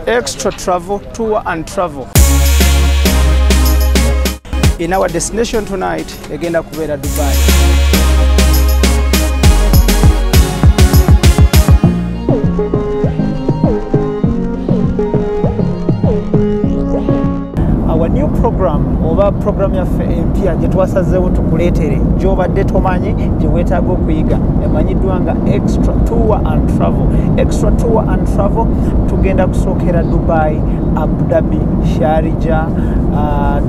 Extra Travel Tour and Travel. In our destination tonight, egenda kubeera Dubai. Our new program, oba program yaffe empya gye twasazeewo tukuleetere gy'obadde tomanyi gye weetaaga okuyiga, emanyiddwa nga Extra Tour and Travel. Extra Tour and Travel tugenda kusookera Dubai, Abu Dhabi, Sharjah,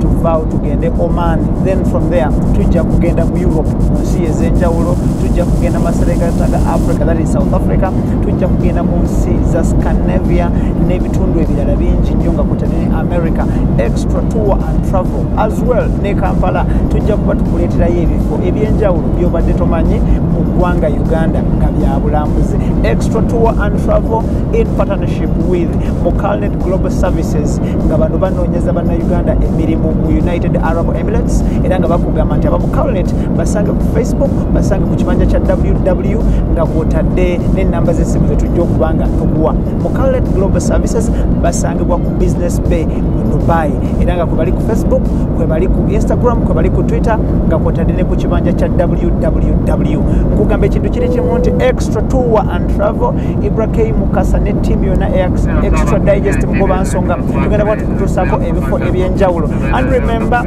tuvaawo tugende Oman, then from there tujja kugenda mu Europe mu nsi ez'enjawulo, tujja kugenda maserengeta ga Africa, that is South Africa, tujja kugenda mu nsi za Scandinavia n'ebitundu ebirala bingi nnyo nga kutadde ne America. Extra Tour and Travel as well ne Kampala tujja kuba tukuleeterayo ebifo ebyenjawulo by'obadde tomanyi mu ggwanga Uganda nga bya bulambuzi. Extra Tour and Travel in partnership with Mukalnet Global Services, nga bano banoonyeza bannayuganda emirimu mu United Arab Emirates, era nga bakugamba nti aba Mukalnet basange ku Facebook, basange ku kibanja kya WW nga kwotadde n'ennamba z'essimu ze tujja okuba nga tukuwa. Mukalnet Global Services basangibwa ku Business Bay mu Dubai, era nga kwe bali ku Facebook, kwe bali ku Instagram, kwe bali ku Twitter, nga kwotadde ne ku kibanja kya WWW. Nkugamba ekintu kiri kimu nti Extra Tour and Travel, Ibra K Mukasa ne team yonna Extra Digest Mugoba Nsonga tugenda kuba tukutuusaako ebifo ebyenjawulo. And remember,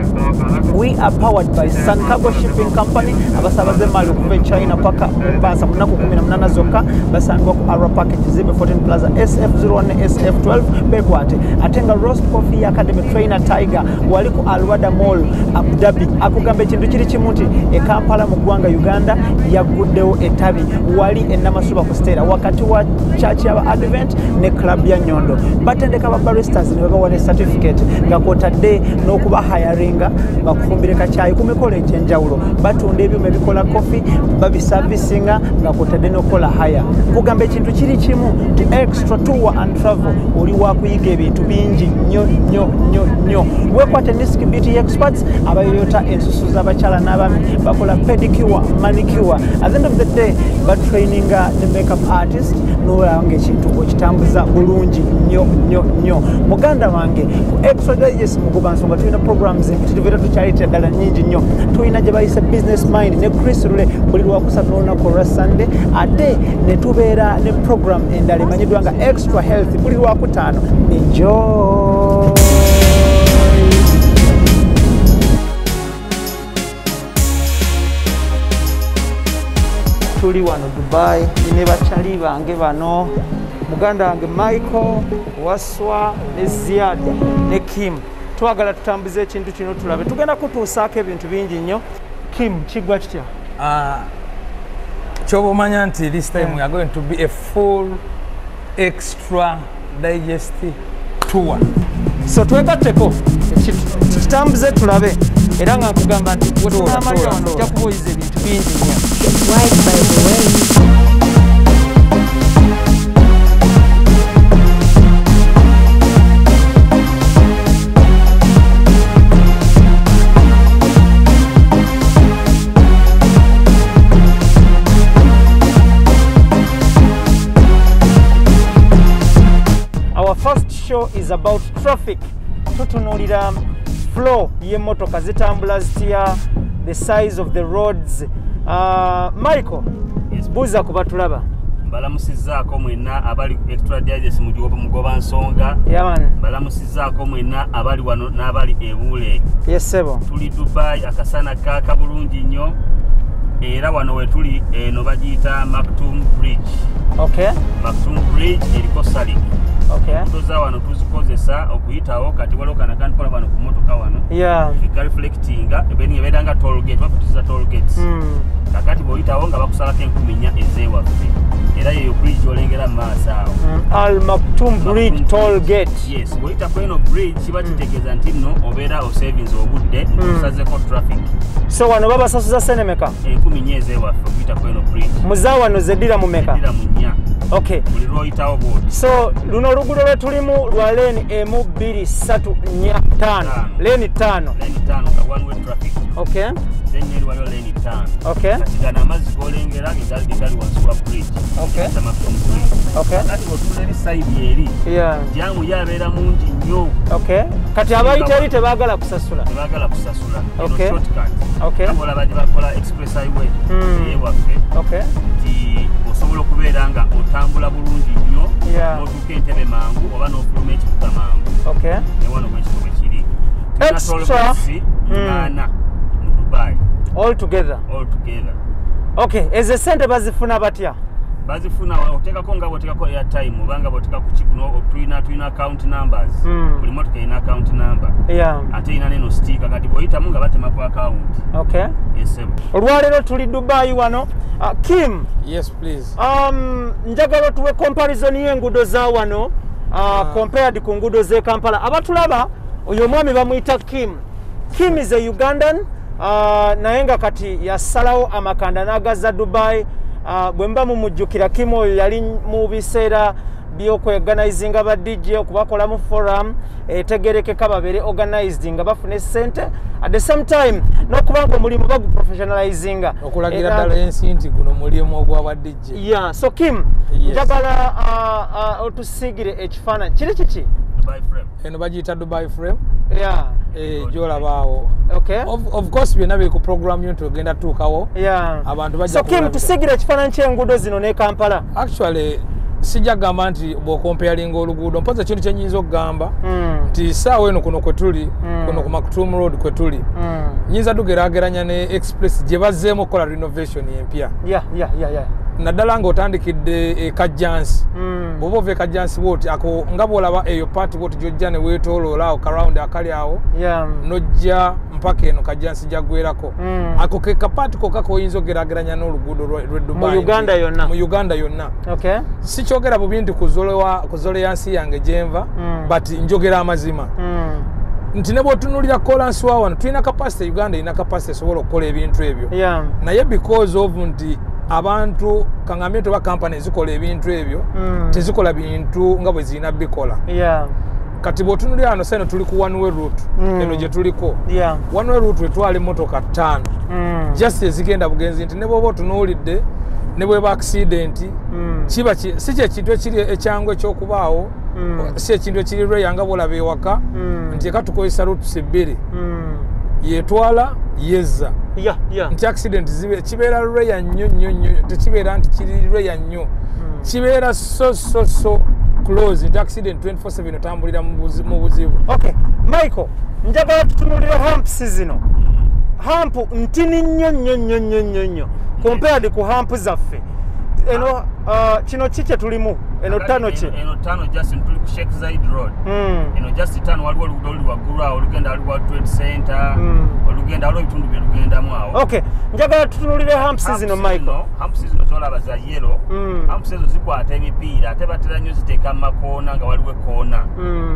we are powered by Sun Cargo Shipping Company, abasaabaze emaali okuva e China paka Mombasa mu nnaku 18 zokka, basangibwa ku Arrow Park Kizimbe 14 Plaza SF01 ne SF12 bekwate. Ate nga Roast Coffee Academy Trainer Tiger wali ku Alwada Mall Abu Dhabi, akugamba ekintu kiri kimu nti e Kampala mu ggwanga Uganda yagguddewo ettabi wali e Namasuba ku Stella wakati wa church y'aba Advent ne club ya Nyondo. Batendeka ba baristas ne babawa ne certificate nga kwotadde n'okuba hiringa bakufumbire kacyayi ku mikolo egy'enjawulo, batunda ebyuma ebikola coffee babisavisinga nga kwotadde n'okukola hire. Nkugamba ekintu kiri kimu nti Extra Tour and Travel oli wakuyiga ebintu bingi nnyo nnyo nnyo nnyo. Weekwate Nisk Beauty Experts abayoyota ensusu z'abakyala n'abaami, bakola pedicure, manicure. At the end of the day batraininga ne makeup artist n'olaba ng'ekintu okitambuza bulungi nnyo nnyo nnyo. Muganda wange ku Extra Digest Mugoba Nsonga tulina programs empitirivu era tukyaleetera ddala nnyingi nnyo. Tulina gye bayise Business Mind ne Chris Rule buli lwakusatu n'olunaku olwa Sunday, ate ne tubeera ne program endala emanyiddwa nga Extra Health buli lwakutaano. Enjoy! Tuli wano Dubai ne bakyali bange bano, muganda wange Michael, Waswa ne Ziad ne Kim. Twagala tutambuze ekintu kino tulabe, tugenda kutuusaako ebintu bingi nnyo. Kim, kigwa kitya? Kyoba omanya nti this time we are going to be a full Extra Digest tour. So twegatteko tukitambuze tulabe, era nga nkugamba nti wetunaamalira wano ojja kuba oyize ebintu bingi nnyo. White by the way. Our first show is about traffic. Tutunuulira flow y'emmotoka zitambula zitya, the size of the roads. Michael, Yes. buuza ku batulaba. Mbalamusizzaako mwenna abali ku Extra Digest Mugoba Nsonga. Yeah, man. Mbalamusizzaako mwenna abali wano n'abali ebuule. Yes, sebo. Tuli Dubai, akasana kaaka bulungi nnyo, era wano we tuli eno bagiyita Maktoum Bridge. Okay. Maktoum Bridge eriko Salik. Okay. Enguudo za wano tuzikozesa okuyitawo, kati waliwo kana kantukola wano ku mmotoka wano Yeah. Ka reflectinga ebeera nga toll gate, bapitiza toll gates. Kakati bw'oyitawo nga bakusalako 4,000 ez'ewaffe, era yeyo bridge gy'olengera mu maaso awo. Al Maktoum Bridge toll gate. Yes, bw'oyita ku eno bridge kiba kitegeeza nti nno obeera osavinze obudde ng'osazeeko traffic. So wano babasasuza sente meka? 4,000 ez'ewaffe okuyita ku eno bridge. Muza wano zeddira mu meka? Zeddira mu 4. Okay. Buli lwoyitawo bwoti. So luno oluguudo lwe tulimu lwa lane emu, bbiri, ssatu, nnya, ttaano. Ttaano. Lane ttaano. Lane ttaano nga one way traffic. Okay. Then neri waliwo lane ttaano. Okay. Kati gano amazzi g'olengera ge gali wansi wa bridge. Okay. Maktoum Bridge. Okay. Kati bw'otunula eri side eri, jam yo abeera mungi nnyo. Okay. Kati abayita eri tebaagala kusasula. Tebaagala kusasula. Eno shortcut. Nga bw'olaba gye bakola express highway eyewaffe, nti osobola okubeera nga otambula bulungi nnyo n'otuuka Entebe mangu oba n'ofuluma ekibuga mangu. Ne wano bwekito bwe kiri. Tulina Extra. toll gates munaana mu Dubai. All together. All together. Okay. Ezo sente bazifuna batya? Bazifuna oteekako nga bw'oteekako airtime oba nga bw'oteeka ku kikuno. Tulina account numbers. Buli motoka erina account number, ate erina neno sticker. Kati bw'oyitamu nga batema ku account. Esebo. Olwaleero tuli Dubai wano. Kim, Yes, please. Njagala otuwe comparison y'enguudo za wano compared ku nguudo z'e Kampala. Abatulaba, oyo omwami bamuyita Kim. Kim is a Ugandan, naye nga kati yasalawo amakanda n'agazza Dubai. Bwe mba mumujjukira, Kim oyo yali mu biseera by'okweorganizinga ba DJ, okubakolamu forum etegerekeka, babeere organized nga bafuna essente, at the same time n'okuba nga omulimu baguprofessionalizinga. Okulagira ddala ensi nti guno mulimu ogwa DJ. Yeah, so Kim, Yes. njagala otusiigire ekifaananyi kiri kiki? Dubai Frame. Eno bagiyita Dubai Frame. Gyolaba awo. Of course byonna biri ku program yo nti ogenda tuukawo. Abantu bajja So Kim, kulabika. tusiigire ekifaananyi ky'enguudo zino ne Kampala. Actually sijja kugamba nti bw'okompeyalinga oluguudo, mpozi ekintu kye nyinza okugamba nti saawa eno kuno kwe tuli, kuno ku Maktoum Road kwe tuli, nyinza tugeraageranya ne express gye bazzeemu okukola renovation empya, naddala ng'otandikidde e Kajjansi. Bw'oba ova e Kajjansi bwoti ako nga bw'olaba eyo part bwoti gy'ojja ne weetooloola awo karawundi akali awo, n'ojja mpaka eno Kajjansi gyaggwerako. Ako ke kapaati kokka koyinza ogeraageranya n'oluguudo lw'e Dubai. Mu Uganda yonna? Mu Uganda yonna. Sikyogera bubi nti kuzole ya nsi yange gyenva, but njogera amazima nti ne bw'otunuulira kolansi wa wano, tulina capacity. Uganda erina capacity esobola okukola ebintu ebyo, naye because of nti abantu kaŋŋambye nti oba kampani ezikola ebintu ebyo tezikola bintu nga bwe zirina bikola. Kati bw'otunuulira wano seno tuli ku one way route. Eno gye tuliko, one way route etwala emmotoka ttaano just ezigenda bugenzi, nti ne bw'oba otunuulidde ne bweba accident, kiba si kyekintu ekiri ekyangu ekyokubaawo. Si ekintu ekiri rare nga bwolaba ewaka nti eka tukozesa routes bbiri, yetwala yezza, nti accident kibeera rare nnyo nnyo nnyo. Tekibeera nti kiri rare nnyo, kibeera so so so close nti accident 24/7 otambulira mu buzibu. Okay, Michael, njagala tutunulire humps zino. Hump ntini nnyo nnyo nnyo nnyo nnyo nnyo compared ku hump zaffe. Eno kino ki kye tulimu? Eno ttano ki? Eno ttano, just tuli ku Sheikh Zayed Road. Eno just ttano. Waliwo oluguudo oluli waggulu awo olugenda, waliwo World Trade Center. Olugenda, waliwo ebitundu bye lugendamu awo. Okay, njagala tutunulire humps zino, Michael. Humps zino zolaba za yellow. Humps ezo zikwata emipiira, ate batera nnyo ziteeka mu makoona nga waliwo ekoona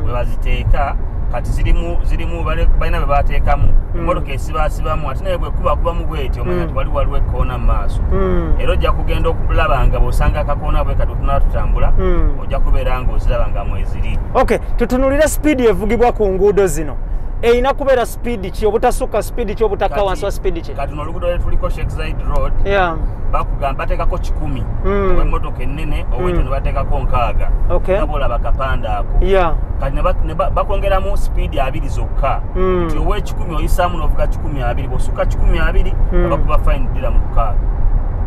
we baziteeka. Kati zirimu balina bwe bateekamu, emmotoka esibaasibamu, ate naye bwekubakubamu bweti omanya nti waliwo ekoona mu maaso. Era ojja kugenda okulaba nga bw'osanga akakoona bwe kati otunala tutambula, ojja kubeera nga oziraba nga mweziri. Okay, tutunulire speed evugibwa ku nguudo zino. Erina kubeera speed ki? Obutasukka speed ki? Obutakka wansi wa speed ki? Kati no oluguudo lwe tuliko, Sheikh Zayed Road, bakugamba bateekako 100 ow'emmotoka ennene, ow'entono bateekako 60. Nga bw'olaba akapande ako. Kati ne bakwongeramu speed 20 zokka, nti ow'ekikumi oyisaamu n'ovuga 120. Bw'osukka 120, bakuba fine ddira mu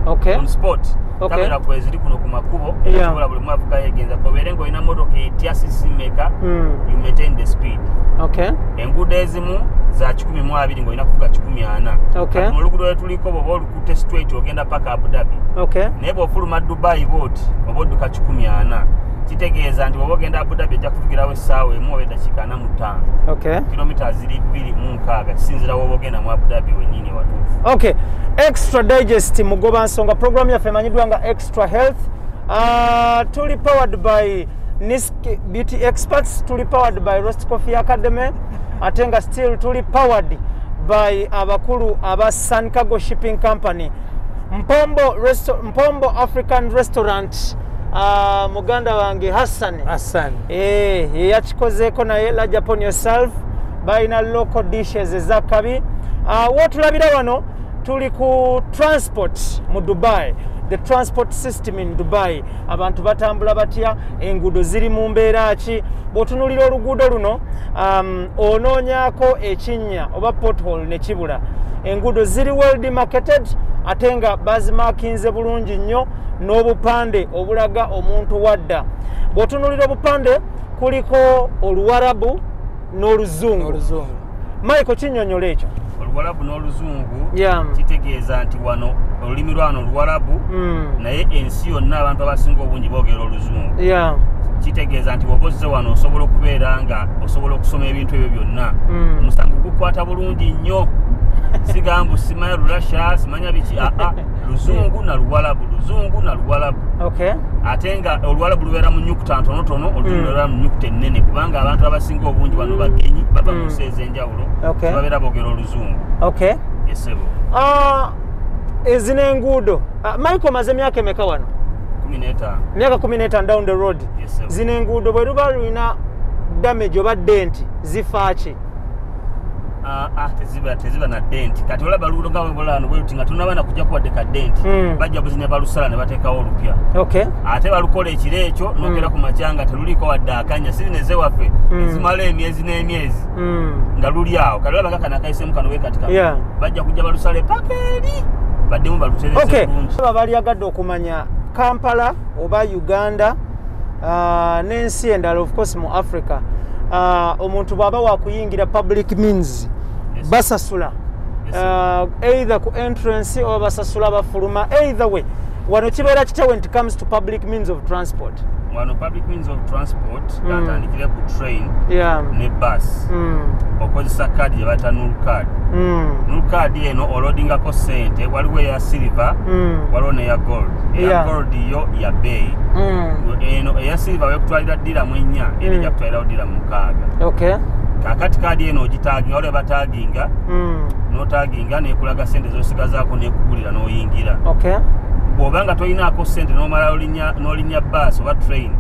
60 on spot. Kamera kweziri kuno ku makubo, era buli mwavuga yegenza kobeere ng'olina motoka etya sisimeka, you maintain the speed. Enguudo ezimu za 120 ng'olina kuvuga 140. Kati mu luguudo lwe tuliko, bw'oba olukutte straight ogenda paka Abu Dhabi, naye bw'ofuluma Dubai bwoti oba odduka 140. Kitegeeza nti bw'oba ogenda Abu Dhabi ojja kuvugirawo essaawa emu oba eddakiika 45. Kilomita ziri 260, kisinzira woba ogenda mu Abu Dhabi wennyini watuufu. Okay, Extra Digest mugoba nsonga, program yaffe emanyiddwa nga Extra Health. Tuli powered by Nisk Beauty Experts, tuli powered by Roast Coffee Academy, ate nga still tuli powered by abakulu aba Sun Cargo Shipping Company, Mpombo African Restaurant. Muganda wange Hassan yeyakikozeeko naye large upon yourself. Balina local dishes ezakabi. Wotulabira wano tuli ku transport mu Dubai, the transport system in Dubai. Abantu batambula batya, enguudo ziri mu mbeera ki? Bw'otunuulira oluguudo luno onoonyaako ekinnya oba pothole ne kibula. Enguudo ziri well demarcated ate nga bazimakinze bulungi nnyo n'obupande obulaga omuntu wadda. Bw'otunuulira obupande kuliko Oluwarabu n'Oluzungu. Michael, kinnyonnyola ekyo. Oluwarabu n'Oluzungu kitegeeza nti wano olulimi lwano Oluwarabu, naye ensi yonna abantu abasinga obungi boogera Oluzungu. Kitegeeza nti bw'oba ozze wano osobola okubeera nga osobola okusoma ebintu ebyo byonna. Omusango gukwata bulungi nnyo. Sigambu simanya Lulasha, simanya biki, Luzungu na Luwarabu, Luzungu na Luwarabu. Ate nga Oluwarabu lubeera mu nnyukuta ntonotono, Oluzungu lubeera mu nnyukuta ennene, kubanga abantu abasinga obungi wano bagenyi bava mu nsi ez'enjawulo, babeera boogera Oluzungu. Esebo. Ezino enguudo. Michael, omaze emyaka emeka wano? 15. Emyaka 15 down the road. Zino enguudo bwe luba lulina damage oba dent zifa ki? Teziba na dent. Kati olaba luguudo nga bwe bwe nga tunaba na kujja kuwadde ka dent, bajja buzine balusala ne bateekawo olupya. Ate balukola ekiro ekyo n'ogera ku makya nga teluliiko wadde akanya. Si zino ezewaffe ezimala emyezi n'emyezi nga luli awo. Kati olaba nga kano akayiseemu kano we kati kano, bajja kujja balusale paka eri baddemu balutereze bulungi. Aba balyagadde okumanya Kampala oba Uganda n'ensi endala, of course mu Africa, omuntu bw'aba wakuyingira public means basasula either ku entrance oba basasula bafuluma. Either way, wano kibeera kitya when it comes to public means of transport? Wano public means of transport katandikire ku train ne bus. Okozesa kaadi gye bayita Noor card. Noor card eno olodingako ssente, waliwo eya silver, waliwo n'eya gold. Eya gold yo ya bbeeyi. Eno eya silver wekutwalira dirham 4, era ejja kutwalirawo dirham 6. Kaakati kaadi eno ogitaaginga, waliwo bataaginga, n'otaaginga n'ekulaga ssente z'osigazaako n'ekugulira n'oyingira. Bw'oba nga tolinaako ssente n'omala n'olinnya bus oba train,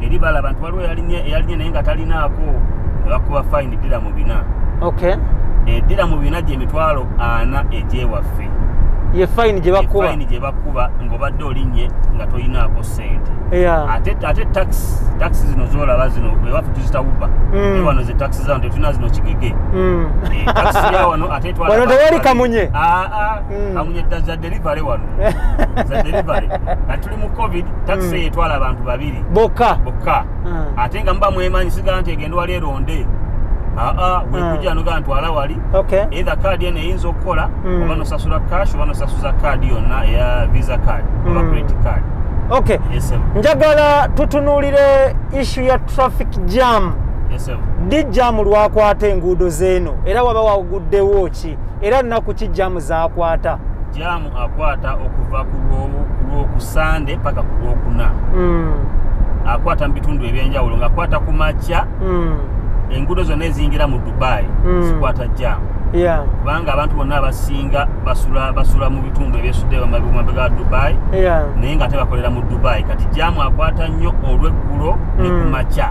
eri balaba nti waliwo eyalinye naye nga talinaako, ne bakuba fine dirham 4. Dirham 4 gy'emitwalo 40 egy'ewaffe. Ye fine gye bakuba. Fine gye bakuba ng'obadde olinnye nga tolinaako ssente. Ate taxi zino z'olaba zino ewaffe tuzita Uber. Naye wano ze taxi zano tetulina zino kigege. Taxi ya wano ate etwala wano tewali kamunye. Kamunye za delivery wano. Za delivery. Kati tuli mu COVID, taxi etwala abantu 2 bokka. Ate nga muba mwemanyi sigala nti egenda wali eronde. Wekujja noga ntwala wali. Either card eno eyinza okukola oba nosasula cash oba nosasuza card yonna eya Visa card oba credit card. Njagala tutunuulire issue ya traffic jam. Ddi jam lwakwata enguudo z'eno, era waba waguddewo ki, era nnaku ki jam zaakwata? Jam akwata okuva ku Lwokusande paka ku Lwokuna. Akwata mu bitundu ebyenjawulo, ng'akwata ku makya. Enguudo zonna eziyingira mu Dubai zikwata jam. Kubanga abantu bonna abasinga basula mu bitundu ebyesudde mabega ga Dubai, naye nga tebakolera mu Dubai. Kati jam akwata nnyo olw'eggulo ne ku makya.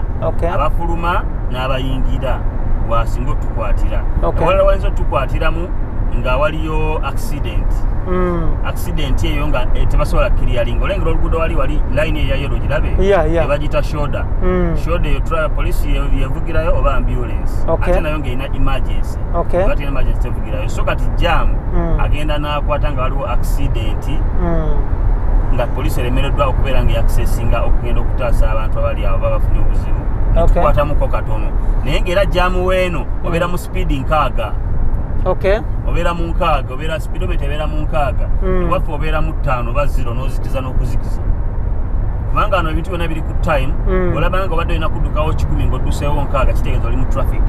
Abafuluma n'abayingira wasinga otukwatira. Ewalala wayinza otukwatiramu nga waliyo accident. Accident eyo nga tebasobola clearing. Olengera oluguudo wali line eya yellow girabe, ebagiyita shoulder. Shoulder eyo police yevugirayo oba ambulance. Ate nayo ng'erina emergency. Oba terina emergency tevugirayo. So kati jam agenda n'akwata nga waliwo accident, nga police eremereddwa okubeera nga accessinga okugenda okutaasa abantu abali awo babafunye obuzibu. Tukwatamuko katono. Naye ng'era jam weeno obeera mu speed 6. Obeera mu 6, obeera speedometer ebeera mu 6. Ewaffe obeera mu 5 oba 0 n'ozikiza n'okuzikiza. Kubanga wano ebintu byonna biri ku time, olaba nga obadde olina kuddukawo 100 ng'odduseewo 6, kitegeeza oli mu traffic.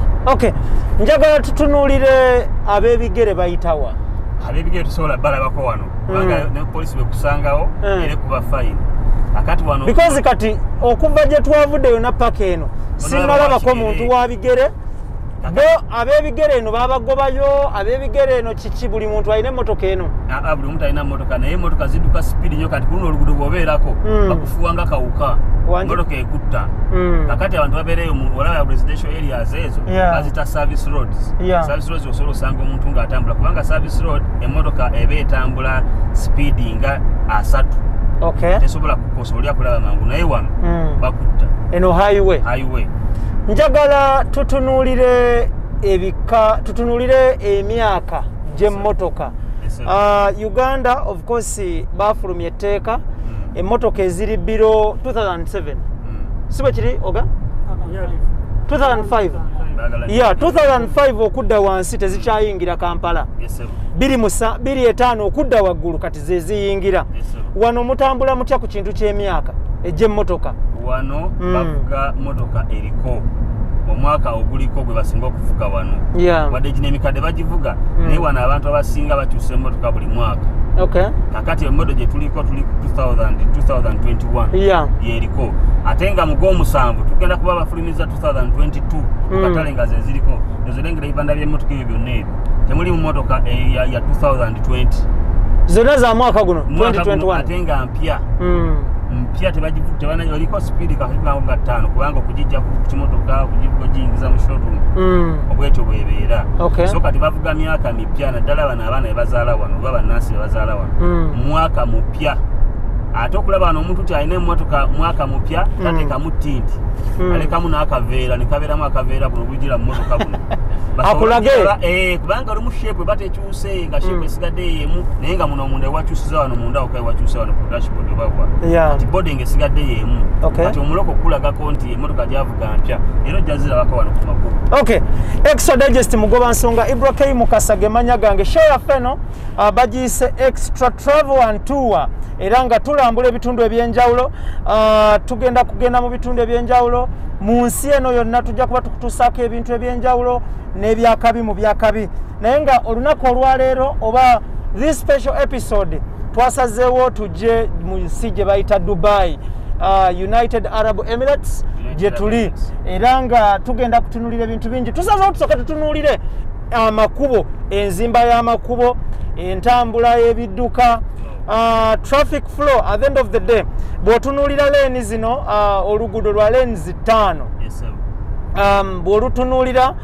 Njagala tutunuulire ab'ebigere bayitawa. Ab'ebigere tusobola balabako wano, kubanga ne poliisi bw'ekusangawo era ekuba fine. Akati wano because kati okuva gye twavudde yonna paka eno sinnalabako muntu wa bigere. Bo ab'ebigere eno babagobayo, ab'ebigere eno kiki, buli muntu alina emmotoka eno? Buli muntu alina mmotoka, naye emmotoka zidduka sipiidi nnyo. Kati kuluno oluguudo bw'obeerako bakufuwa nga kawuka, emmotoka ekutta. Kakati abantu babeereyo, olaba residential areas ezo bazita service roads. Service roads osobola osanga omuntu ng'atambula, kubanga service road emmotoka eba etambula sipiidi nga 30. Tesobola kukosa, oli akulaba mangu, naye wano bakutta. Eno highway. Highway. Njagala tutunuulire ebika, tutunuulire emyaka gy'emmotoka. Uganda of course bafulumya etteeka, emmotoka eziri below 2007, si bwe kiri oga? 2005. Yeah, 2005 okudda wansi tezikyayingira Kampala. 2005 okudda waggulu kati ze ziyingira. Wano mutambula mutya ku kintu ky'emyaka egy'emmotoka? Wano bavuga motoka eriko omwaka oguliko gwe basinga okuvuga wano. Wadde gino emikadde bagivuga, naye wano abantu abasinga bakyusa emmotoka buli mwaka. Kakati emmotoka gye tuliko tuli 2021 yeriko, ate nga mu gw'omusanvu tugenda kuba bafulumiza 2022 ku katale nga ze ziriko. Ezo lengera ebibanda by'emmotoka ebyo byonna ebyo temuli mu mmotoka ya 2020, zonna za mwaka guno 2021, ate nga mpya. Mpya tebagivuga, oliko sipiidi kakati nga 5, kubanga okugijja ku kimotoka okugivuga ogiyingiza mu showroom obwetyo bwebeera. So kati bavuga myaka mipya, naddala bano abaana bebazaala wano oba bannansi bebazaala wano, mwaka mupya. Ate okulaba wano omuntu nti alina emmotoka mwaka mupya tateekamu tinti, alekamu n'akaveera ne kabeeramu akaveera buno obujjira mu mmotoka buno akulage, kubanga olumu shape eba tekyuse, nga shape esigadde y'emu, naye nga muno munda ewakyusiza wano munda oka ewakyusa wano ku dashboard oba wa kati body ng'esigadde y'emu. Kati omuloko okulagako nti emmotoka gy'avuga mpya, era ojja zirabako wano ku makubo. Okay, Extra Digest mugoba nsonga Ibra K Mukasa ge mannya gange. Show yaffe eno bagiyise Extra Travel and Tour, era nga tulambula ebitundu ebyenjawulo. Tugenda kugenda mu bitundu ebyenjawulo mu nsi eno yonna, tujja kuba tukutuusaako ebintu ebyenjawulo n'ebyakabi mu byakabi. Naye nga olunaku olwaleero oba this special episode twasazeewo tujje mu nsi gye bayita Dubai, United Arab Emirates gye tuli, era nga tugenda kutunuulira ebintu bingi. Tusazeewo tusooke tutunuulire amakubo, enzimba y'amakubo, entambula y'ebidduka, traffic flow. At the end of the day bw'otunuulira leeni zino, oluguudo lwa lanes 5, bw'olutunuulira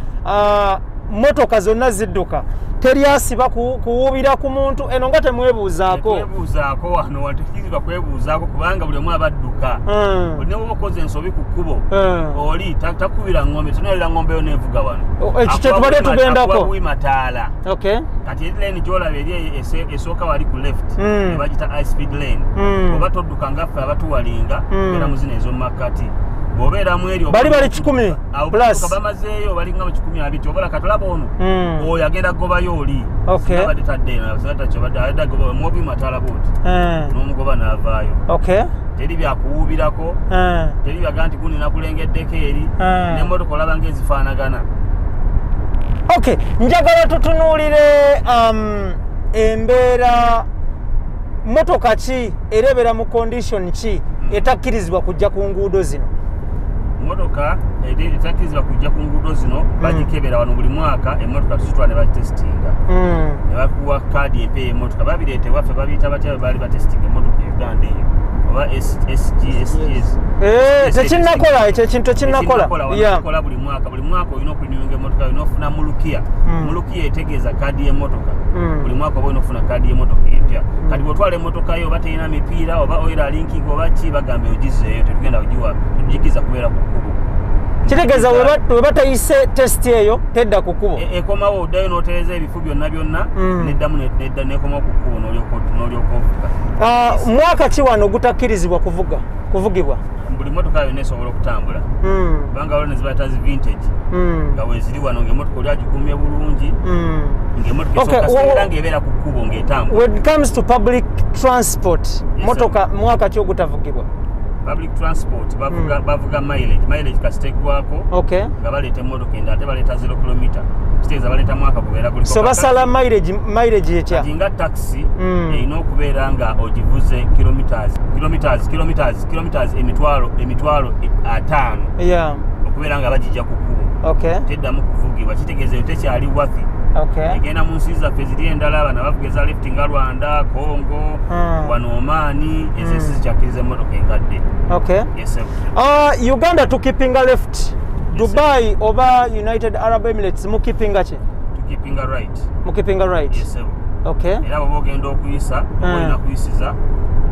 motoka zonna zidduka, teri asiba kuwuubira ku muntu. Eno nga temwebuuzaako. Tetwebuuzaako wano, watukirizibwa kwebuuzaako kubanga buli omu abadduka. Ne bw'oba okoze ensobi ku kkubo, oli takubira ng'ombe, tunuulira ng'ombe yo n'evuga wano. Ekyo kye tubadde tugendako. Akuwa mataala. Kati eri lane gy'olaba eri esooka wali ku left, bagiyita high speed lane. Oba todduka nga ffe abatuwalinga, obeera mu zino ez'omu makkati. Bw'obeeramu eri bali 100 plus, bamazeeyo balinga mu 120. Obola katolaba ono oyo agenda kugobayo oli, abadde tadde ena agoba mubi mataala bw'oti n'omugoba n'avaayo. Teri byakuwuubirako, teri byaga nti gundi nakulengeddeko eri, n'emmotoka olaba ng'ezifaanagana. Okay, njagala tutunuulire embeera, mmotoka ki era ebeera mu condition ki etakkirizibwa kujja ku nguudo zino? Mmotoka etakkirizibwa kujja ku nguudo zino bagikebera wano buli mwaka. Emmotoka tuzitwala ne bagitesitinga, ne bakuwa kaadi empya ey'emmotoka. Babireeta ewaffe, babiyita batya bwe baali batesitinga emmotoka e Uganda eyo oba SGS. Tekinnakola ekyo ekintu, tekinnakola. Kola buli mwaka, buli mwaka olina okurinewinga emmotoka, olina ofuna mulukiya. Mulukiya etegeeza kaadi y'emmotoka. Buli mwaka oba olina okufuna kaadi y'emmotoka empya. Kati bw'otwala emmotoka yo oba terina mipiira oba oil leaking oba ki, bagambe ogizeeyo, tetugenda kugiwa, tetugikiriza kubeera ku kkubo. Kitegeeza bwe batayise test eyo tedda ku kkubo, ekomawo oddayo n'otereeza ebifu byonna byonna, neddamu nedda nekomawo ku kkubo n'olyoka ovuga. Mwaka ki wano ogutakkirizibwa kuvugibwa? Buli mmotoka yonna esobola okutambula, kubanga waliwo ne zibayita zi vintage, nga weeziri wano ng'emmotoka oli agikuumye bulungi, ng'emmotoka esooka era ng'ebeera ku kkubo ng'etambula. When it comes to public transport, mmotoka mwaka ki ogutavugibwa? Public transport bavuga mileage kasita eggwako, nga baleeta emmotoka endala, ate baleeta 0 km, kitegeeza baleeta mwaka gubeera guliko. So basala mileage etya? Kati nga taxi erina okubeera nga ogivuze kilometers 50,000 okubeera nga bagijja ku kkubo. Okay. Teddamu kuvugibwa, kitegeeza eyo tekyali wathi. Okay. Egenda mu nsi zaffe ziri endala, abana bavuga eza left nga Rwanda, Congo, wano Oman, ezo ensi zikyakkiriza emmotoka enkadde. Okay. Yes, sir. Uganda tukipinga left. Dubai oba United Arab Emirates mukipinga ki? Tukipinga right. Mukipinga right. Yes, sir. Okay. Era bw'oba ogenda okuyisa, oba olina kuyisiza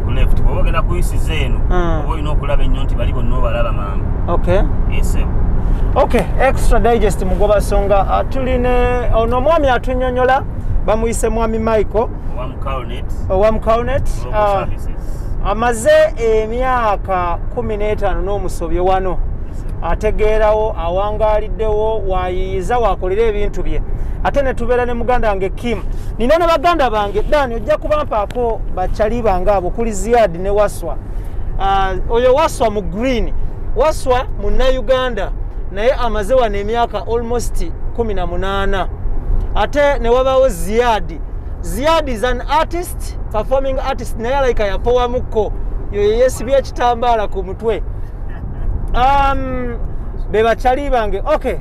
ku left. Bw'oba ogenda kuyisiza eno, oba olina okulaba ennyo nti bali bonna obalaba mangu. Okay. Yes, sir. Okay, Extra Digest mugoba songa tuline ono mwami atunyonyola bamuyise mwami Michael owa Mcalnet amaze emyaka 15 n'omusobyo wano ategeerawo awangaliddewo wayiyiza wakolera ebintu bye ate ne tubeera ne muganda wange Kim nina ne baganda bange Dani ojja kubampaako bakyali bange abo kuli Ziad ne Waswa. Oyo Waswa mu green, Waswa munnauganda naye amaze wano emyaka almost 18 ate ne wabawo Ziad. Ziad is an artist, performing artist naye alayika yapowamuko yo yeesibye ekitambaala ku mutwe. Be bakyali bange. Okay,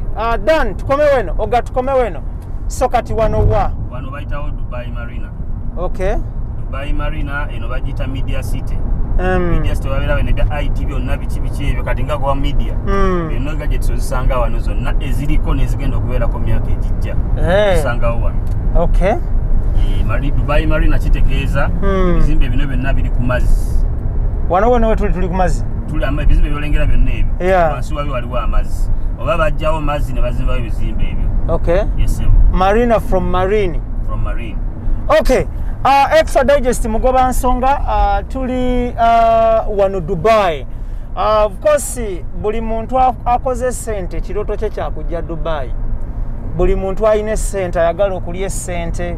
Dan tukome weno oga tukome weno. So kati wano wa wano bayitawo Dubai Marina. Okay. Dubai Marina eno bagiyita Media City. Media City babeera bene IT byonna biki biki ebyo kati nga kwa media. Byonna gadgets ozisanga wano zonna eziriko n'ezigenda okubeerako myaka egijja. Osangawo wano. Okay. Dubai Marina kitegeeza ebizimbe bino byonna biri ku mazzi. Wano wano we tuli ku mazzi. Tuli ebizimbe byolengera byonna ebyo. Wansi wabyo waliwo amazzi. Oba bajjawo mazzi ne bazimbayo ebizimbe ebyo. Okay. Yes, sir. Marina from marine. From marine. Okay. Extra Digest mugoba nsonga tuli wano Dubai. Of course buli muntu akoze sente kiroto kye kyakujja Dubai. Buli muntu alina sente ayagala okulya sente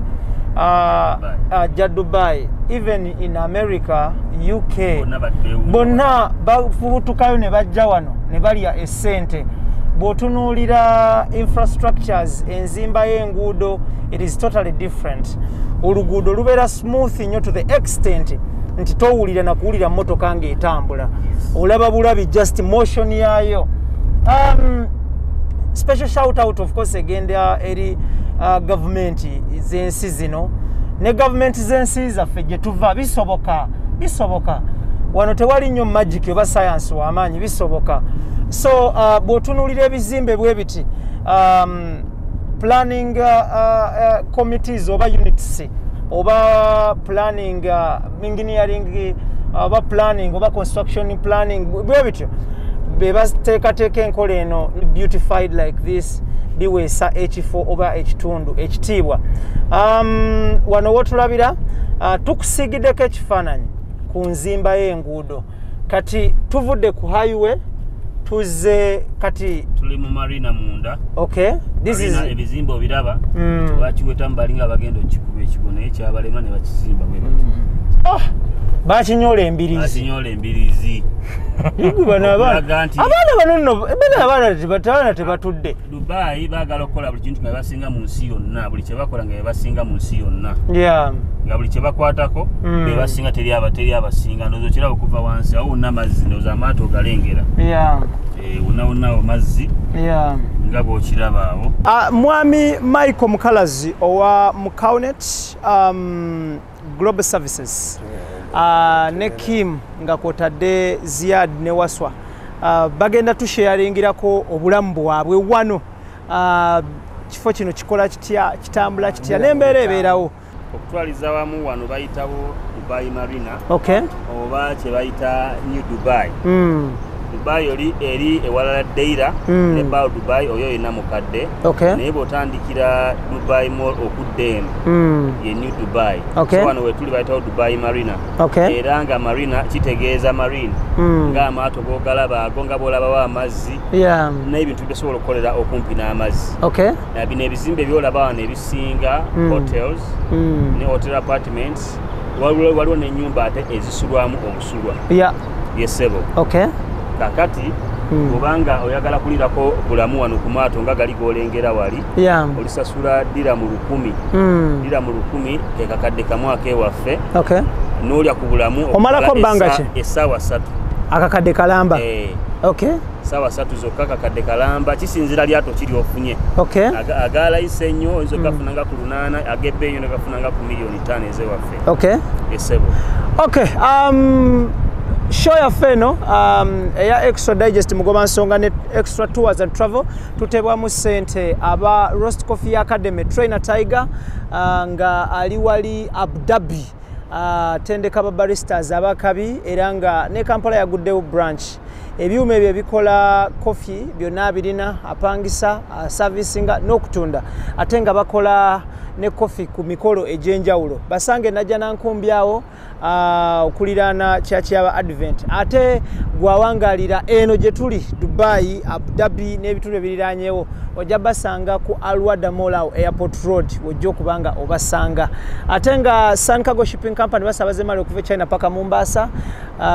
ajja Dubai. Even in America, UK bonna bafubutukayo ne bajja wano ne balya esente. Bw'otunuulira infrastructures enzimba y'enguudo, it is totally different. Oluguudo lubeera smooth nnyo to the extent nti towulira na kuwulira mmotoka ng'etambula. Olaba bulabi just motion yaayo. Special shout out of course egenda eri gavumenti z'ensi zino ne gavumenti z'ensi zaffe gye tuva. Bisoboka, bisoboka. Wano tewali nnyo magic oba science w'amaanyi, bisoboka. So bw'otunuulira ebizimbe bwe biti, planning committees oba units oba planning engineering oba planning oba construction planning bwe bityo be bateekateeka enkola eno beautified like this, biweesa ekifo oba ekitundu ekitiibwa. Wano wotulabira tukusiigiddeko ekifaananyi ku nzimba y'enguudo. Kati tuvudde ku highway tuze kati tuli mu marina munda. Okay, this is ebizimbe obiraba bakiweta mbalinga bagenda okikuba ekigo naye kyabalema ne bakizimba bwe bati. Bakinyola embirizi. Bakinyola embirizi. Bano abaana bano nno bano abaana tebatudde. Dubai baagala okukola buli kintu nga basinga mu nsi yonna, buli kye bakola nga basinga mu nsi yonna. Yeah. Nga buli kye bakwatako be basinga teri abasinga. Ndowooza okiraba okuva wansi awo wonna amazzi, ndowooza amaato galengera. Yeah. Wonna wonna awo mazzi. Yeah. Nga bw'okiraba awo. Mwami Michael Mukalazi owa Mcalnet Global Services. Ne Kim nga kwotadde Ziad ne Waswa bagenda tusharingirako obulamu bwabwe wano. Kifo kino kikola kitya, kitambula kitya n'embeera ebeerawo. Okutwaliza wamu wano bayitawo Dubai Marina. Okay. Oba kye bayita New Dubai. Dubai oli eri ewalala Deira ne Bao Dubai oyo yena mukadde. Okay. Naye bw'otandikira Dubai Mall okudda eno ye New Dubai. Okay. So wano we tuli bayitawo Dubai Marina. Okay. Era nga marina kitegeeza marine. Ng'amaato g'ogalaba ago nga bw'olabawo amazzi. Yeah. N'ebintu byosobola okukolera okumpi n'amazzi. Okay. Na bino ebizimbe by'olaba wano ebisinga hotels ne hotel apartments, waliwo n'ennyumba ate ezisulwamu obusulwa. Yeah. Yesebo. Okay. Kakati kubanga oyagala kulirako bulamu wano ku maato nga gali golengera wali, yeah, olisasula diramu 1000. Diramu 1000 ke kakadde kamu akewaffe. Okay. N'olya ku bulamu omalako bbanga ki? Essaawa 3. Akakadde kalamba. Okay. Sawa 3 zokka kakadde kalamba kisinzira lyato kiri ofunye. Okay. Agalayise ennyo oyinza ogafunanga ku 8 ag'ebbeeyi nnyo gafunanga ku miliyoni 5 ezewaffe. Okay. Esebo. Okay. Show yaffe eno eya Extra Digest Mugoba Nsonga ne Extra Tours and Travel tutebwamu ssente aba Roast Coffee Academy Trainer Tiger nga ali wali Abu Dhabi tendeka ba baristas abakabi era nga ne Kampala yaguddewo branch. Ebyuma ebyo ebikola coffee byonna birina apangisa servicinga n'okutunda ate nga bakola ne coffee ku mikolo egy'enjawulo. Basange Najja Nankumbi awo okuliraana kyaki aba Advent ate gwawangalira eno gye tuli Dubai, Abu Dhabi n'ebitundu ebiriranyewo ojja basanga ku Alwada Mall awo Airport Road wojja okubanga obasanga. Ate nga Sun Cargo Shipping Company basabaza emmali okuva e China paka Mombasa,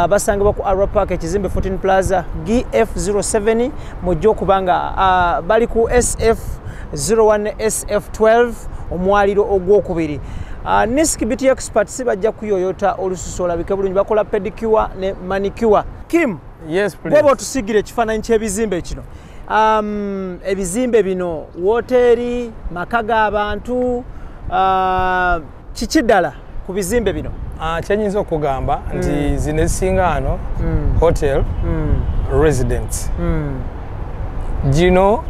basangibwa ku Arua Park ekizimbe 14 Plaza GF07 mujja okubanga bali ku SF01 SF12 omwaliro ogwokubiri. Niski Beauty Experts bajja kuyoyota olususu olabike bulungi, bakola pedicure ne manicure. Kim, yes please. Bwoba otusigira ekifaananyi ky'ebizimbe kino. Ebizimbe bino woteeri, maka g'abantu, kiki ddala ku bizimbe bino? Kyenyinza okugamba nti zino ezisinga wano hotel residence. Gino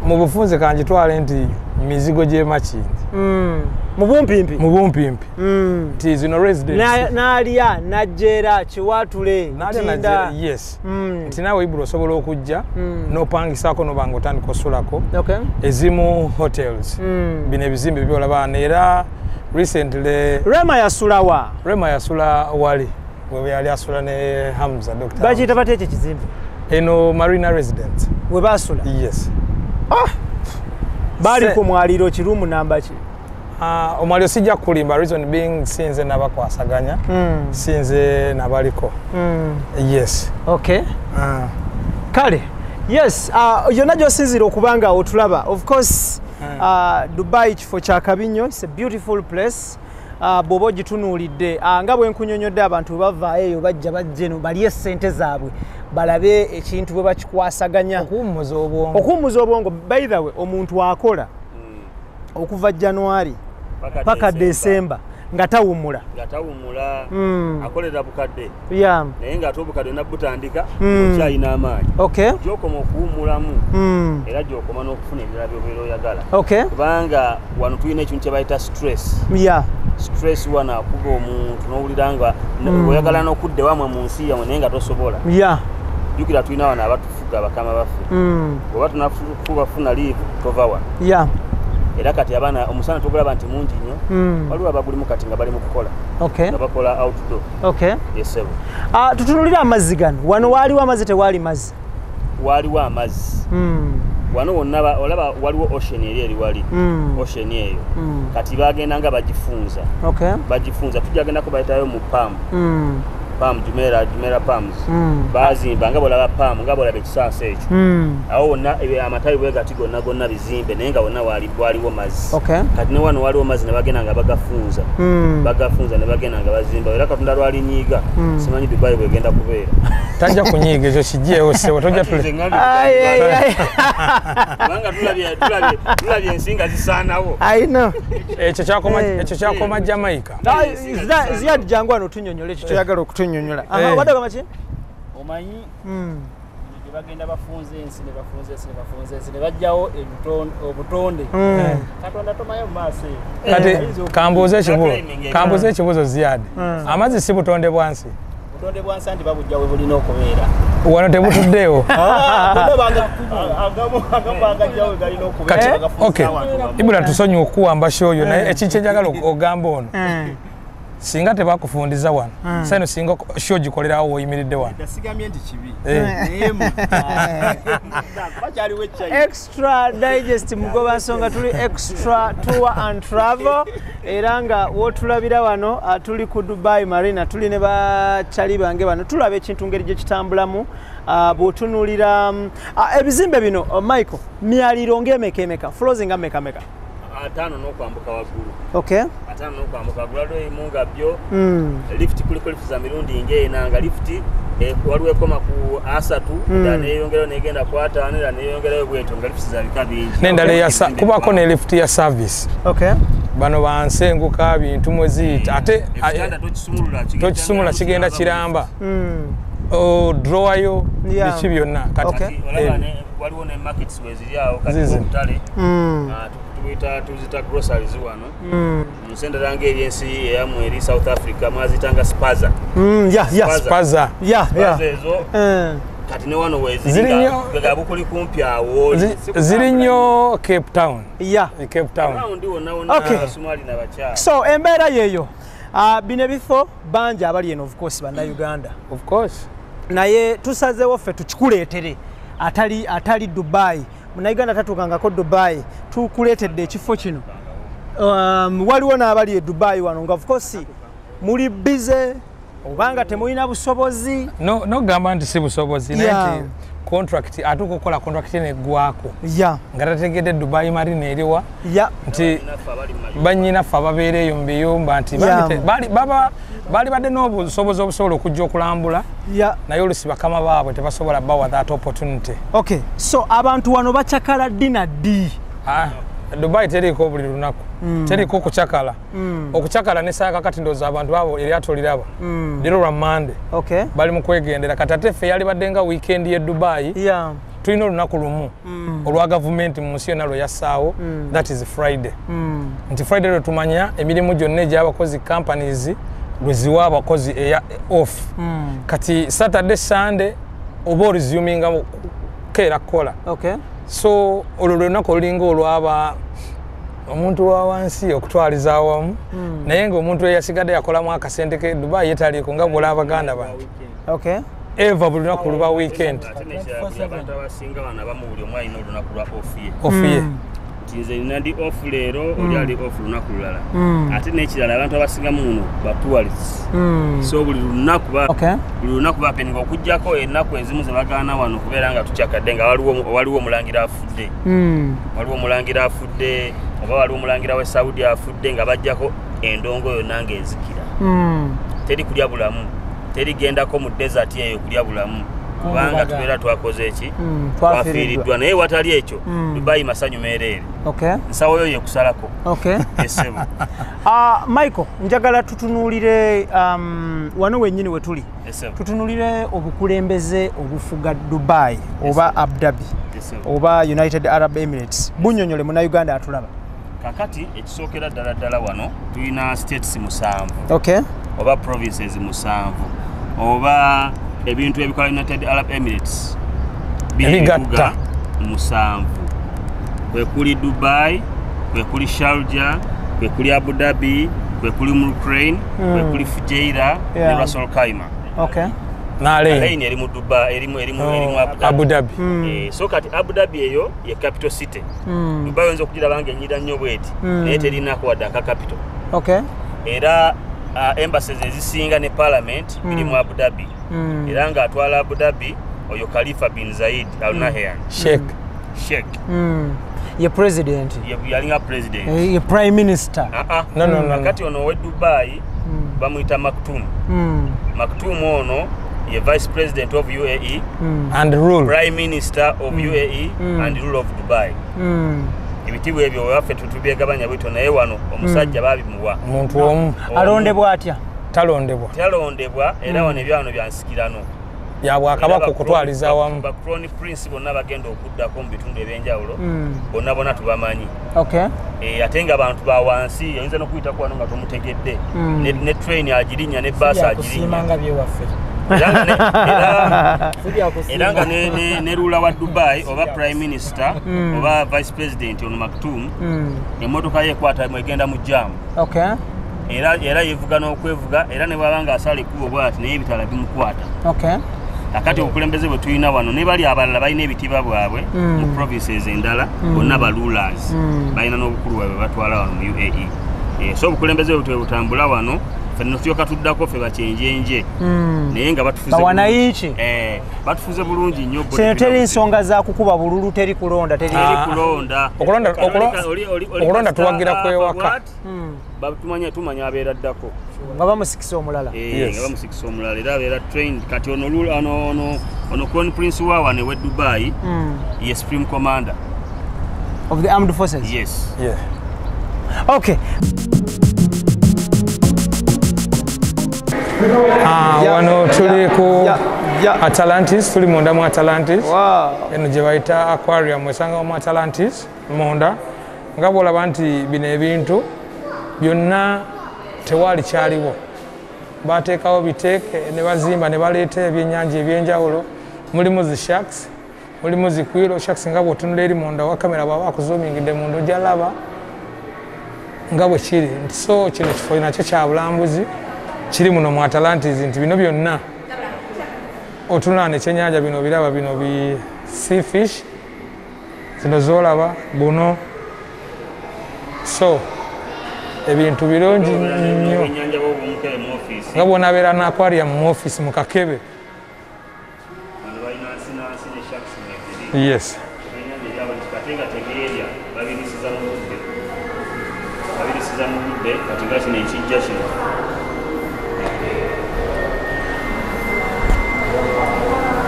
mu bufunze kanjitwale nti mizigo gy'e Makindye. Mu bumpimpi. Mu bumpimpi. Nti zino residence. Naalya, Najjera, Kiwatule, Ntinda. Yes. Nti naawe Ibra osobola okujja n'opangisaako n'obanga otandika osulako. Okay. Ezimu hotels. Bino ebizimbe byolaba era recently Rema yasula wa? Rema yasula wali. We yali asula ne Hamza Dr. Bakiyita batya ekyo ekizimbe? Eno Marina Residence. We basula? Yes. Ah! Bali ku mwaliro kirumu namba ki? Omwaliro sijja kulimba, reason being sinze nabakwasaganya, sinze nabaliko. Yes. Okay. Kale. Yes, yonna gy'osinziira okubanga otulaba. Of course, Dubai kifo kya kabi nnyo, it's a beautiful place. Bw'oba ogitunuulidde nga bwe nkunyonnyodde abantu bavaayo eyo bajja bajja eno balye ssente zaabwe balabe ekintu bwe bakikwasaganya. Okuwummuza obwongo. Okuwummuza obwongo. By the way, omuntu akola okuva January paka December nga tawummula. Nga tawummula, akolera bukadde. Yeah. Naye ng'ate obukadde nabutandika okyalina amaanyi. Okay. Gy'okoma okuwummulamu era gy'okoma n'okufuna ebirala by'obeera oyagala. Okay. Kubanga wano tulina ekintu kye bayita stress. Yeah. Stress wano akuba omuntu n'owulira nga oyagala n'okudda wamwe mu nsi yammwe naye nga tosobola. Yeah. Jjukira tulina wano abatufuga bakama baffe. Bw'oba tunafuna leave tova wano. Yeah. Era kati abaana omusana tugulaba nti mungi nnyo. Waliwo abagulimu kati nga bali mu kukola. Okay. Nga bakola outdoor. Okay. Yes, sir. Tutunulira amazzi gano. Wano waaliwo amazzi tewaali mazzi? Waaliwo amazzi. Wano wonna olaba waliwo ocean eri eri wali. Ocean eyo. Kati bagenda nga bagifunza. Okay. Bagifunza tujja bayitayo mu palm. Palm Jumeirah palms. Bazimba nga bolaba palm nga bolaba ekisansa ekyo. Awo wonna amatabi bwe gati gonna gonna bizimbe naye nga wonna waliwo mazzi. Okay. Kati ne wano waliwo mazzi ne bagenda nga bagafunza. Bagafunza ne bagenda nga bazimba era Katonda lwalinyiiga. Simanyi Dubai bwegenda kubeera. Tajja kunyiiga ekyo kiggyewo ssebo tojja tule. Ai. Kubanga tulabye ensi nga zisaanawo. I know. Ekyo kyakoma Jamaica. Ziyad jangu wano otunnyonnyole ekyo kyoyagala okutunnyonnyola. Aha, wadde ogamba ki? Omanyi gye bagenda bafunza ensi ne bafunza ensi ne bafunza ensi ne baggyawo obutonde. Katonda tomanyi mu maaso eyo. Kati kambuuze ekibuuzo Ziyad. Amazzi si butonde bwa nsi? Butonde bwa nsi anti babujja we bulina okubeera. Wano tebutuddeewo. Kati okay. Ibula tusonyiwe okuwamba shoyo naye ekintu kye njagala ogamba ono. Singa tebakufundiza wano. Sasa singa show gikolerawo woyimiridde wano. Nasigambye nti kibi. Extra Digest Mugoba Nsonga tuli Extra Tour and Travel era nga wotulabira wano tuli ku Dubai Marina tuli ne bakyali bange bano tulaba ekintu ngeri gye kitambulamu bw'otunuulira ebizimbe bino Michael myaliro ng'emeka emeka floors nga meka meka. 5 n'okwambuka waggulu. Okay. 5 n'okwambuka waggulu waliwo ebimu nga byo lift kuliko lift za mirundi ng'ena nga lift waliwo ekoma ku 3 endala neeyongerayo negenda ku 5 endala neeyongerayo bwetyo nga lift za bika bingi. N'endala kubaako ne lift ya service. Okay. Bano bansenguka bintu mweziyita ate tokisumulula kigenda kiramba. Drawer biki byonna kati waliwo ne markets weziri awo kati obutale tubuyita tuzita groceries wano mu nsi endala ng'eryensi eyammwe eri South Africa mwazitanga spaza. Spaza. Ezo kati ne wano weziri nga bukuli kumpi awo ziri nnyo Cape Town. Cape Town. So embeera yeeyo bino ebifo bangi abali eno of course bannayuganda. Of course. Naye tusazeewo ffe tukikuleetere atali Dubai. Munnayuganda tatuukangako Dubai, tukuleetedde ekifo kino. Waliwo n'abali e Dubai wano nga of course muli busy obanga temulina busobozi. No nogamba nti si busobozi naye nti contract atuuka okukola contract neggwako nga tategedde Dubai Marina eriwa nti bannyinaffe ababeera eyo mu biyumba nti baali badde n'obusobozi obusobola okujja okulambula naye olusi bakama baabwe tebasobola bawa that opportunity. Okay, so abantu wano bacakala ddi na ddi? Dubai teriiko buli lunaku, teriiko okucakala. Okucakala ne saa kakati ndowooza abantu abo eryato liraba leero lwa Monday. Okay. Bali mu kwegendera kati ate ffe yalibadde nga weekend ye Dubai. Tulina olunaku lumu olwa gavumenti mu nsi yonna lwe yassaawo, that is Friday. Nti Friday lwe tumanya emirimu gyonna egy'abakozi companies lwe ziwa abakozi eya off. Kati Saturday, Sunday oba oresuminga keera kukola. Okay. So olwo lunaku olulinga olwaba omuntu wa wansi okutwaliza awamu naye ng'omuntu eyasigadde yakolamu akasente ke Dubai yetaliiko nga bw'olaba baganda bange. Okay. Eva buli lunaku luba weekend. Abantu abasinga wano abamu buli omu alina olunaku lwa off ye. Off ye. Nti nze nina ndi off leero oli ali off lunaku lulala. Ate n'ekirala abantu abasinga muno ba tourists. So buli lunaku bapeninga okuggyako ennaku ezimu ze bagaana wano kubeera nga tukyakadde nga waliwo omulangira afudde. Waliwo omulangira afudde oba waliwo omulangira w'e Saudi afudde nga bajjako endongo yonna ng'ezikira. Teri kulya bulamu, teri gendako mu desert eyo kulya bulamu kubanga tubeera twakoze eki twafiiriddwa. Naye watali ekyo Dubai masanyu meereere. Okay. Nsawo yo yekusalako. Okay. Esebo. Michael, njagala tutunuulire wano wennyini we tuli. Tutunuulire obukulembeze obufuga Dubai oba Abu Dhabi oba United Arab Emirates. Bunnyonnyole munnayuganda atulaba. Kakati ekisookera ddala ddala wano tulina states 7. Okay. Oba provinces 7 oba ebintu ebikola United Arab Emirates ebigatta 7. Kwekuli Dubai, kwekuli Sharjah, kwekuli Abu Dhabi, kwekuli Ukraine, kwekuli Fujairah ne Ras Al Khaimah. Okay. Na Alain eri mu Dubai, eri mu Abu Dhabi. So kati Abu Dhabi eyo ye capital city. Dubai oyinza okugiraba nga enyira nnyo bweti naye terinako wadde aka capital. Okay. Era embassies ezisinga ne parliament biri mu Abu Dhabi. Era nga atwala Abu Dhabi oyo Khalifa bin Zayed Al Nahyan. Sheikh. Ye president. Yalinga president. Ye prime minister. No. Kati ono we Dubai bamuyita Maktoum. Maktoum ono ye vice president of UAE and rule prime minister of UAE and rule of Dubai. Ebitiibwa ebyo waffe tubyegabanya bwito naye wano omusajja babimuwa. Omuntu omu alondebwa atya? Talondebwa. Talondebwa era wano ebyano bya nsikirano. Ya bwakabaka okutwaliza awamu. Ba crown prince bonna bagenda okuddako mu bitundu ebyenjawulo bonna bonna tubamanyi. Okay. Ate nga abantu ba wansi oyinza n'okuyitako wano nga tomutegedde. Ne train agirinnya ne bus agirinnya. Kusiima nga byewaffe. Era nga ne ruler wa Dubai oba prime minister oba vice president ono Maktoum emmotoka ye ekwata egenda mu jam. Okay. Era yevuga n'okwevuga era ne bw'aba ng'asala ekkubo bw'ati naye ebitala bimukwata. Okay. Akati obukulembeze bwe tulina wano ne bali abalala balina ebitiibwa bwabwe mu provinces endala bonna ba rulers balina n'obukulu bwabwe batwala wano mu UAE. So obukulembeze bwe butambula wano Ffe tulyoka tuddako ffe bakyenjenje. Naye nga batufuze bawananchi. Batufuze bulungi nnyo. Teri nsonga za kukuba bululu, teri kulonda, teri kulonda. Okulonda tuwagira kwewaka. Tumanya abeera ddako. Nga bamusikisa omulala. Nga bamusikisa omulala era abeera trained. Kati ono Crown Prince wa wano we Dubai, ye Supreme Commander of the Armed Forces. Yes. Yeah. Okay. Wano tuli ku Atlantis, tuli munda mu Atlantis. Wow. Eno gye bayita aquarium, osanga mu Atlantis munda. Nga bw'olaba nti bino ebintu byonna tewali kyaliwo. Bateekawo biteeke ne bazimba ne baleeta ebyennyanja ebyenjawulo. Mulimu zi sharks, mulimu zi kwilo sharks nga bw'otunula eri munda wa kamera bw'aba akuzoomingidde munda ojja laba nga bwe kiri. So kino kifo nakyo kya bulambuzi kiri muno mu Atlantis nti bino byonna otunula n'ekyennyanja bino biraba bino bi sea fish zino z'olaba buno. So ebintu birungi nnyo. Nga bw'onaabeera n'aquarium mu office mu kakebe. Yes.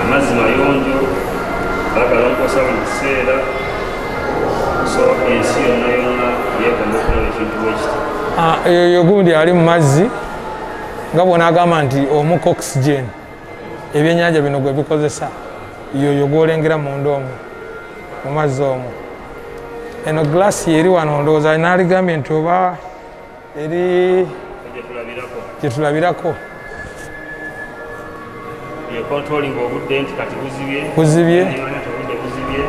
Amazzi mayonjo, bagalongosa buli kiseera, so ensi yonna yonna yeekomba okulaba ekintu bwe kiti. Eyo gundi ali mu mazzi nga bw'onaagamba nti omuka oxygen ebyennyanja bino gwe bikozesa yoyo gw'olengera munda omwo mu mazzi omwo. Eno glass eri wano ndowooza naaligambye nti oba eri gye tulabirako. Controlling obudde nti kati buzibye. Buzibye. Obudde buzibye.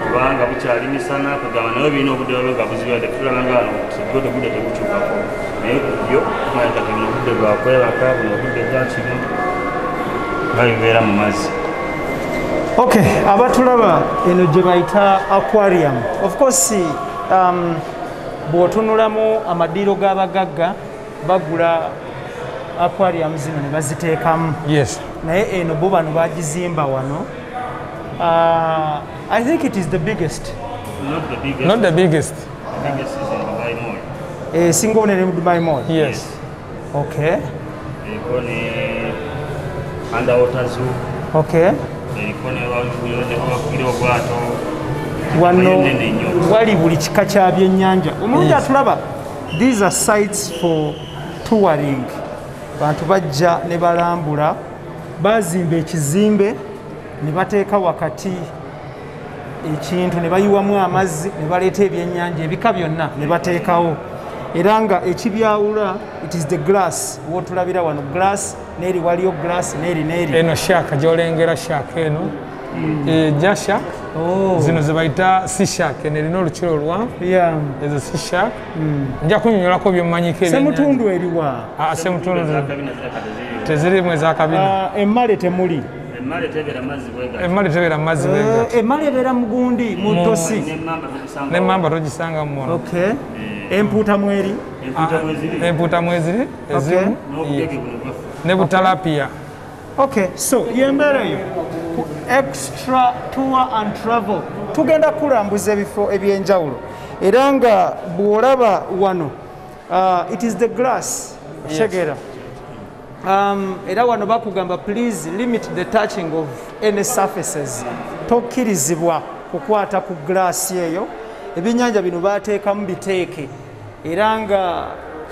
Obanga bukyali misana kugamba naye birina obudde bwabwe nga buzibye wadde tulaba nga wano bwo obudde tebukyukako. Naye byo tumanya kati buno obudde bwa kwebaka, buno obudde bwa kino nga bibeera mu mazzi. Okay, abatulaba eno gye bayita aquarium. Of course, bw'otunulamu amadiiro g'abagagga bagula aquarium zino ne baziteekamu. Yes. Naye eno bo bano bagizimba wano. I think it is the biggest. Not the biggest. Not the biggest. The biggest is in Dubai Mall. Singa onene mu Dubai Mall. Yes. Okay. Eriko ne underwater zoo. Okay. Eriko ne bakugira obwato. Wano wali buli kika kya byennyanja. Omulungi atulaba, these are sites for touring. Bantu bajja ne balambula, bazimba ekizimbe ne bateeka wakati ekintu ne bayiwamu amazzi ne baleeta ebyennyanja ebika byonna ne bateekawo. Era nga ekibyawula it is the glass wotulabira wano glass n'eri waliyo glass n'eri n'eri. Eno shark gy'olengera shark eno ja shark. Zino ze bayita sea shark, eno erina olukira oluwanvu. Ezo sea shark. Nja kunnyonnyolako by'omanyiko ebyennyanja. Ssemutundu eriwa? Ssemutundu tezirimu ez'akabina. Emmale temuli. Emmale tebeera mazzi bwe gati. Emmale tebeera mazzi bwe gati. Emmale ebeera mu gundi, mu ttosi. N'emmamba togisanga mu muno. Okay. Empuuta mweri? Empuuta mweziri ezimu. Ne butalapia. Okay, so y'embeera eyo ku Extra Tour and Travel tugenda kulambuza ebifo ebyenjawulo era nga bw'olaba wano it is the glass otegeera. Era wano bakugamba please limit the touching of any surfaces, tokkirizibwa kukwata ku glass eyo. Ebyennyanja bino bateekamu biteeke era nga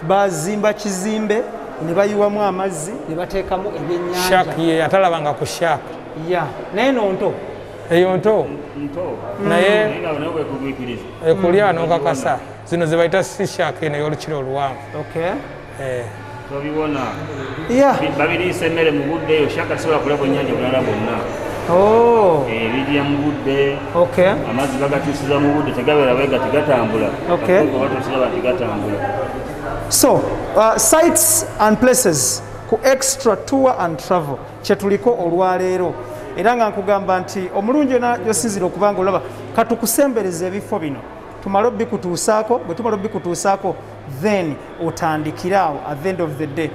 bazimba kizimbe ne bayiwamu amazzi ne bateekamu ebyennyanja. Shark ye atalabanga ku shark. Yeah, naye no nto. Eyo nto. Nto. Naye ekulya n'okakasa. Zino ze bayita sea shark eno ey'olukira oluwanvu. Okay. Tobibona. Yeah. Babiriisa emmere mu budde eyo shark asobola kulya bwennyanja bulala bwonna. Oh. Ebirya mu budde. Okay. Amazzi bagatuusiza mu budde tegabeera bwe gati gatambula. Okay. Batuusiza bati gatambula. So, sites and places ku Extra Tour and Travel kyetuliko olwaleero. Era nga nkugamba nti omulungi yonna gy'osinziira okuba nga olaba katukusembereza ebifo bino tumale obikutuusaako. Bwe tumala obikutuusaako Then otandikire awo at the end of the day.